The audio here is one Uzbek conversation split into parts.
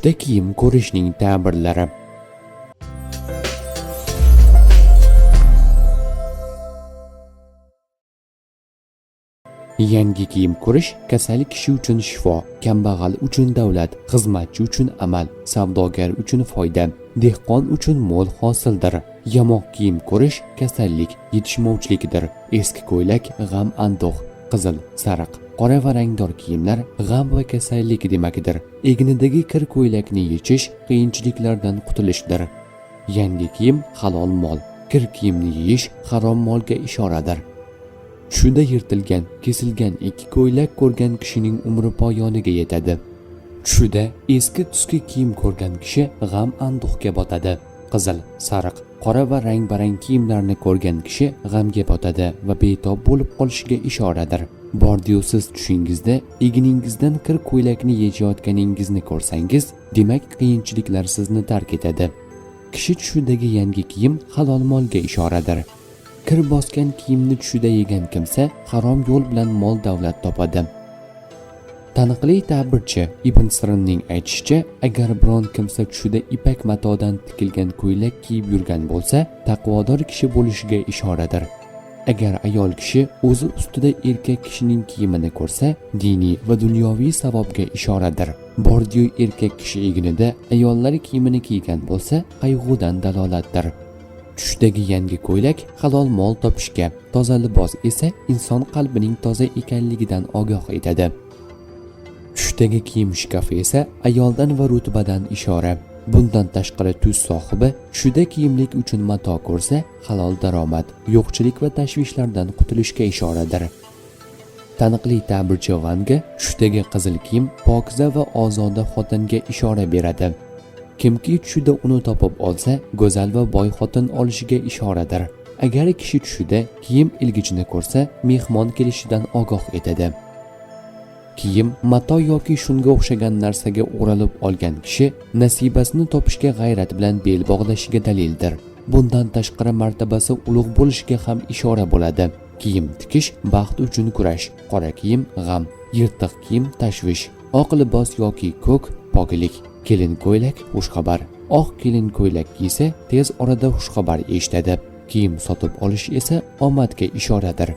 Tushda kiyim ko'rishning ta'birlari. Yangi kiyim ko'rish kasal kishi uchun shifo, kambag'al uchun davlat, xizmatchi uchun amal, savdogar uchun foyda, dehqon uchun mo'l hosildir. Yamoq kiyim ko'rish kasallik, yetishmovchilikdir. Eski ko'ylak g'am andoh, qizil, sariq, qora va rangdor kiyimlar g'am va kasallik demakdir. Egnidagi kir ko'ylakni yechish qiyinchiliklardan qutulishdir. Yangi kiyim halol mol, kir kiyimni yeyish harom molga ishoradir. Tushida yirtilgan, kesilgan ikki ko'ylak ko'rgan kishining umri poyoniga yetadi. Tushida eski tusga kiyim ko'rgan kishi g'am anduhga botadi. Qizil, sariq, qora va rang-barang kiyimlarni ko'rgan kishi g'amga botadi va betob bo'lib qolishiga ishoradir. Bordiyu siz tushingizda egningizdan kir ko'ylakni yechayotganingizni ko'rsangiz, demak qiyinchiliklar sizni tark etadi. Kishi tushidagi yangi kiyim halol molga ishoradir. Kir bosgan kiyimni tushida yegan kimsa harom yo'l bilan mol davlat topadi. Taniqli ta'birchi Ibn Sirinning aytishicha, agar biron kimsa tushida ipak matodan tikilgan ko'ylak kiyib yurgan bo'lsa, taqvodor kishi bo'lishiga ishoradir. Agar ayol kishi o'zi ustida erkak kishining kiyimini ko'rsa, diniy va dunyoviy savobga ishoradir. Bordiyu erkak kishi egnida ayollar kiyimini kiygan bo'lsa, qayg'udan dalolatdir. Tushdagi yangi ko'ylak halol mol topishga, toza libos esa inson qalbining toza ekanligidan ogoh etadi. Tushdagi kiyim shkafi esa ayoldan va rutbadan ishora. Bundan tashqari tuz sohibi tushida kiyimlik uchun mato ko'rsa, halol daromad, yo'qchilik va tashvishlardan qutulishga ishoradir. Taniqli ta'birchi Vanga tushdagi qizil kiyim pokiza va ozoda xotinga ishora beradi. Kimki tushida uni topib olsa, go'zal va boy xotin olishiga ishoradir. Agar kishi tushida kiyim ilgichini ko'rsa, mehmon kelishidan ogoh etadi. Kiyim, mato yoki shunga o'xshagan narsaga o'ralib olgan kishi nasibasini topishga g'ayrat bilan bel bog'lashiga dalildir. Bundan tashqari martabasi ulug' bo'lishiga ham ishora bo'ladi. Kiyim tikish baxt uchun kurash, qora kiyim g'am, yirtiq kiyim tashvish, oq libos yoki ko'k poklik, kelin ko'ylak xushxabar. Oq kelin ko'ylak kiysa, tez orada xushxabar eshitadi. Kiyim sotib olish esa omadga ishoradir.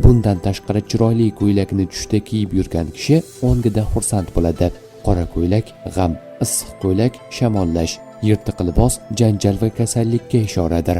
Bundan tashqari chiroyli ko'ylakni tushda kiyib yurgan kishi o'ngida xursand bo'ladi. Qora ko'ylak g'am, issiq ko'ylak shamollash, yirtiq libos janjal va kasallikka ishoradir.